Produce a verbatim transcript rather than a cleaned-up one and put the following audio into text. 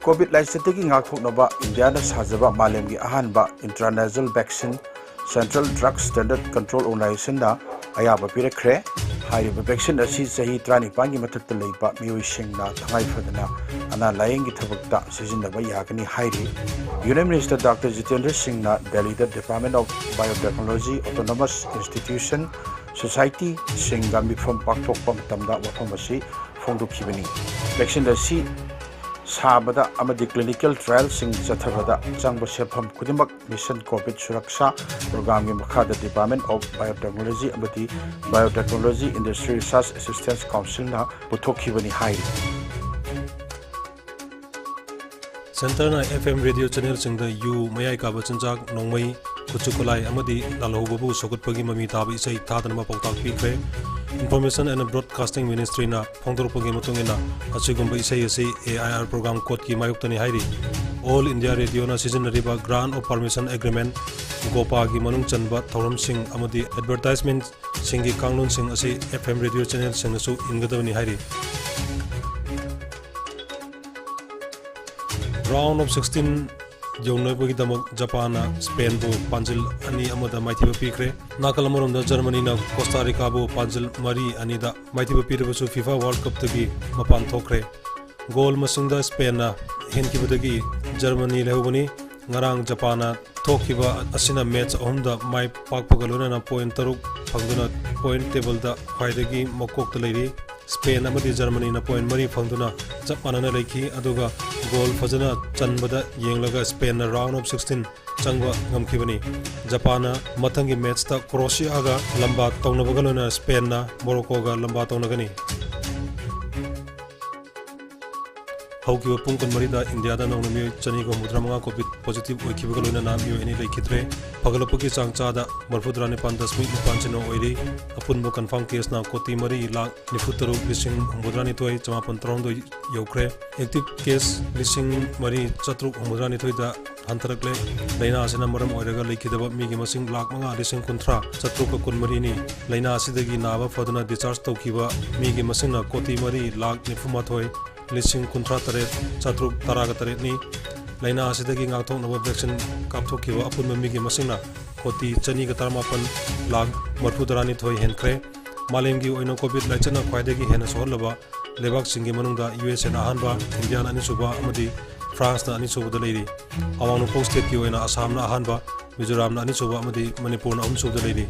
COVID ꯂꯥꯏꯆꯠꯇꯒꯤ ꯉꯥꯛꯊꯣꯛꯅꯕ ꯏꯟꯗꯤꯌꯥꯅ ꯁꯥꯖꯕ ꯃꯥꯂꯦꯝꯒꯤ ꯑꯍꯥꯟꯕ intranasal vaccine Central Drug Standard Control Organizationꯅ ꯑꯌꯥꯕ ꯄꯤꯔꯛꯈ꯭ꯔꯦ꯫ ꯍꯥꯏꯔꯤꯕ vaccine ꯑꯁꯤ ꯆꯍꯤ ꯇꯔꯥꯅꯤꯄꯥꯟꯒꯤ ꯃꯊꯛꯇ ꯂꯩꯕ ꯃꯤꯑꯣꯏꯁꯤꯡꯅ ꯇꯉꯥꯏ ꯐꯗꯅ ꯑꯅꯥ ꯂꯥꯌꯦꯡꯒꯤ ꯊꯕꯛꯇ ꯁꯤꯖꯤꯟꯅꯕ ꯌꯥꯒꯅꯤ ꯍꯥꯏꯔꯤ꯫ Union Minister Doctor Jitendra Singhꯅ ꯗꯦꯜꯂꯤꯗ Department of Biotechnology Autonomous Institution Societyꯁꯤꯡꯒ ꯃꯤꯐꯝ ꯄꯥꯡꯊꯣꯛꯄ ꯃꯇꯝꯗ ꯋꯥꯐꯝ ꯑꯁꯤ ꯐꯣꯡꯗꯣꯛꯈꯤꯕꯅꯤ꯫ Vaccine ꯑꯁꯤ ꯁꯥꯕꯗ ꯑꯃꯗꯤ clinical trialꯁꯤꯡ ꯆꯠꯊꯕꯗ ꯆꯪꯕ ꯁꯦꯟꯐꯝ ꯈꯨꯗꯤꯡꯃꯛ Mission COVID Suraksha Programꯒꯤ ꯃꯈꯥꯗ Department of Biotechnology ꯑꯃꯗꯤ Biotechnology Industry Research Assistance Councilꯅ ꯄꯨꯊꯣꯛꯈꯤꯕꯅꯤ ꯍꯥꯏꯔꯤ꯫ Centreꯅ FM radio channelꯁꯤꯡꯗ ꯌꯨ, ꯃꯌꯥꯏ ꯀꯥꯕ ꯆꯤꯟꯖꯥꯛ, ꯅꯣꯡꯃꯩ, ꯈꯨꯠꯁꯨ ꯈꯨꯠꯂꯥꯏ ꯑꯃꯗꯤ ꯂꯥꯜꯍꯧꯕꯕꯨ ꯁꯧꯒꯠꯄꯒꯤ ꯃꯃꯤ ꯇꯥꯕ ꯏꯁꯩ ꯊꯥꯗꯅꯕ ꯄꯥꯎꯇꯥꯛ ꯄꯤꯈ꯭ꯔꯦ꯫ Information and Broadcasting Ministryꯅ ꯐꯣꯡꯗꯣꯔꯛꯄꯒꯤ ꯃꯇꯨꯡ ꯏꯟꯅ, ꯑꯁꯤꯒꯨꯝꯕ ꯏꯁꯩ ꯑꯁꯤ AIR program codeꯀꯤ ꯃꯥꯌꯣꯛꯇꯅꯤ ꯍꯥꯏꯔꯤ꯫ All India Radioꯅ ꯁꯤꯖꯤꯟꯅꯔꯤꯕ Grant of Permission Agreement, ꯒꯣꯄꯥꯒꯤ ꯃꯅꯨꯡ ꯆꯟꯕ ꯊꯧꯔꯝꯁꯤꯡ ꯑꯃꯗꯤ advertisementꯁꯤꯡꯒꯤ ꯀꯥꯡꯂꯣꯟꯁꯤꯡ ꯑꯁꯤ FM radio channelꯁꯤꯡꯅꯁꯨ ꯏꯟꯒꯗꯕꯅꯤ ꯍꯥꯏꯔꯤ꯫ Round of sixteen ꯌꯧꯅꯕꯒꯤꯗꯃꯛ ꯖꯄꯥꯟꯅ ꯁ꯭ꯄꯦꯟꯕꯨ ꯄꯥꯟꯖꯤꯜ ꯑꯅꯤ ꯑꯃꯗ ꯃꯥꯏꯊꯤꯕ ꯄꯤꯈ꯭ꯔꯦ꯫ ꯅꯥꯀꯜ ꯑꯃꯔꯣꯝꯗ ꯖꯔꯃꯅꯤꯅ ꯀꯣꯁꯇꯥ ꯔꯤꯀꯥꯕꯨ ꯄꯥꯟꯖꯤꯜ ꯃꯔꯤ ꯑꯅꯤꯗ ꯃꯥꯏꯊꯤꯕ ꯄꯤꯔꯕꯁꯨ FIFA World Cupꯇꯒꯤ ꯃꯄꯥꯟ ꯊꯣꯛꯈ꯭ꯔꯦ꯫ ꯒꯣꯜ ꯃꯁꯤꯡꯗ ꯁ꯭ꯄꯦꯟꯅ ꯍꯦꯟꯈꯤꯕꯗꯒꯤ ꯖꯔꯃꯅꯤ ꯂꯩꯍꯧꯕꯅꯤ꯫ ꯉꯔꯥꯡ ꯖꯄꯥꯟꯅ ꯊꯣꯛꯈꯤꯕ ꯑꯁꯤꯅ ꯃꯦꯠꯆ ꯑꯍꯨꯝꯗ ꯃꯥꯏ ꯄꯥꯛꯄꯒ ꯂꯣꯏꯅꯅ ꯄꯣꯏꯟ ꯇꯔꯨꯛ ꯐꯪꯗꯨꯅ ꯄꯣꯏꯟ ꯇꯦꯕꯜꯗ ꯈ꯭ꯋꯥꯏꯗꯒꯤ ꯃꯀꯣꯛꯇ ꯂꯩꯔꯤ꯫ ꯁ꯭ꯄꯦꯟ ꯑꯃꯗꯤ ꯖꯔꯃꯅꯤꯅ ꯄꯣꯏꯟ ꯃꯔꯤ ꯐꯪꯗꯨꯅ ꯆꯞ ꯃꯥꯟꯅꯅ ꯂꯩꯈꯤ, ꯑꯗꯨꯒ ꯒꯣꯜ ꯐꯖꯅ ꯆꯟꯕꯗ ꯌꯦꯡꯂꯒ ꯁ꯭ꯄꯦꯟꯅ round of sixteen ꯆꯪꯕ ꯉꯝꯈꯤꯕꯅꯤ꯫ ꯖꯄꯥꯟꯅ ꯃꯊꯪꯒꯤ ꯃꯦꯠꯆꯇ ꯀ꯭ꯔꯣꯁꯤꯌꯥꯒ ꯂꯝꯕꯥ ꯇꯧꯅꯕꯒ ꯂꯣꯏꯅꯅ ꯁ꯭ꯄꯦꯟꯅ ꯃꯣꯔꯣꯀꯣꯒ ꯂꯝꯕꯥ ꯇꯧꯅꯒꯅꯤ꯫ ꯍꯧꯈꯤꯕ ꯄꯨꯡ ꯀꯨꯟꯃꯔꯤꯗ ꯏꯟꯗꯤꯌꯥꯗ ꯅꯧꯅ ꯃꯤꯑꯣꯏ ꯆꯅꯤꯒ ꯍꯨꯝꯐꯨꯇꯔꯥꯃꯉꯥ ꯀꯣꯚꯤꯗ ꯄꯣꯖꯤꯇꯤꯚ ꯑꯣꯏꯈꯤꯕꯒ ꯂꯣꯏꯅꯅ ꯃꯤꯑꯣꯏ ꯑꯅꯤ ꯂꯩꯈꯤꯗ꯭ꯔꯦ꯫ ꯐꯒꯠꯂꯛꯄꯒꯤ ꯆꯥꯡ ꯆꯥꯗ ꯃꯔꯤꯐꯨꯇꯔꯥ ꯅꯤꯄꯥꯟ ꯗꯁꯃꯤꯛ ꯅꯤꯄꯥꯟ ꯁꯤꯅꯣ ꯑꯣꯏꯔꯤ꯫ ꯑꯄꯨꯟꯕ ꯀꯟꯐꯥꯔꯝ ꯀꯦꯁꯅ ꯀꯣꯇꯤ ꯃꯔꯤ ꯂꯥꯈ ꯅꯤꯐꯨ ꯇꯔꯨꯛ ꯂꯤꯁꯤꯡ ꯍꯨꯝꯐꯨꯇꯔꯥ ꯅꯤꯊꯣꯏ ꯆꯃꯥꯄꯟ ꯇꯔꯥꯍꯨꯝꯗꯣꯏ ꯌꯧꯈ꯭ꯔꯦ꯫ ꯑꯦꯛꯇꯤꯚ ꯀꯦꯁ ꯂꯤꯁꯤꯡ ꯃꯔꯤ ꯆꯥꯇ꯭ꯔꯨꯛ ꯍꯨꯝꯐꯨꯇꯔꯥ ꯅꯤꯊꯣꯏꯗ ꯍꯟꯊꯔꯛꯂꯦ꯫ ꯂꯥꯏꯅꯥ ꯑꯁꯤꯅ ꯃꯔꯝ ꯑꯣꯏꯔꯒ ꯂꯩꯈꯤꯗꯕ ꯃꯤꯒꯤ ꯃꯁꯤꯡ ꯂꯥꯈ ꯃꯉꯥ ꯂꯤꯁꯤꯡ ꯀꯨꯟꯊ꯭ꯔꯥ ꯆꯥꯇ꯭ꯔꯨꯛꯀ ꯀꯨꯟꯃꯔꯤꯅꯤ꯫ ꯂꯥꯏꯅꯥ ꯑꯁꯤꯗꯒꯤ ꯅꯥꯕ ꯐꯗꯨꯅ discharge ꯇꯧꯈꯤꯕ ꯃꯤꯒꯤ ꯃꯁꯤꯡꯅ ꯀꯣꯇꯤ ꯃꯔꯤ ꯂꯥꯈ ꯅꯤꯐꯨꯃꯥꯊꯣꯏ ꯂꯤꯁꯤꯡ ꯀꯨꯟꯊ꯭ꯔꯥ ꯇꯔꯦꯠ ꯆꯥꯇ꯭ꯔꯨꯛ ꯇꯔꯥꯒ ꯇꯔꯦꯠꯅꯤ꯫ ꯂꯥꯏꯅꯥ ꯑꯁꯤꯗꯒꯤ ꯉꯥꯛꯊꯣꯛꯅꯕ vaccine ꯀꯥꯞꯊꯣꯛꯈꯤꯕ ꯑꯄꯨꯟꯕ ꯃꯤꯒꯤ ꯃꯁꯤꯡꯅ ꯀꯣꯇꯤ ꯆꯅꯤꯒ ꯇꯔꯥꯃꯥꯄꯟ ꯂꯥꯈ ꯃꯔꯤꯐꯨ ꯇꯔꯥꯅꯤꯊꯣꯏ ꯍꯦꯟꯈ꯭ꯔꯦ꯫ ꯃꯥꯂꯦꯝꯒꯤ ꯑꯣꯏꯅ COVID ꯂꯥꯏꯆꯠꯅ ꯈ꯭ꯋꯥꯏꯗꯒꯤ ꯍꯦꯟꯅ ꯁꯣꯛꯍꯜꯂꯕ ꯂꯩꯕꯥꯛꯁꯤꯡꯒꯤ ꯃꯅꯨꯡꯗ USAꯅ ꯑꯍꯥꯟꯕ, ꯏꯟꯗꯤꯌꯥꯅ ꯑꯅꯤꯁꯨꯕ ꯑꯃꯗꯤ ꯐ꯭ꯔꯥꯟꯁꯅ ꯑꯅꯤꯁꯨꯕꯗ ꯂꯩꯔꯤ꯫ ꯑꯋꯥꯡ ꯅꯣꯡꯄꯣꯛ stateꯀꯤ ꯑꯣꯏꯅ ꯑꯁꯥꯝꯅ ꯑꯍꯥꯟꯕ, ꯃꯤꯖꯣꯔꯥꯝꯅ ꯑꯅꯤꯁꯨꯕ ꯑꯃꯗꯤ ꯃꯅꯤꯄꯨꯔꯅ ꯑꯍꯨꯝꯁꯨꯕꯗ ꯂꯩꯔꯤ꯫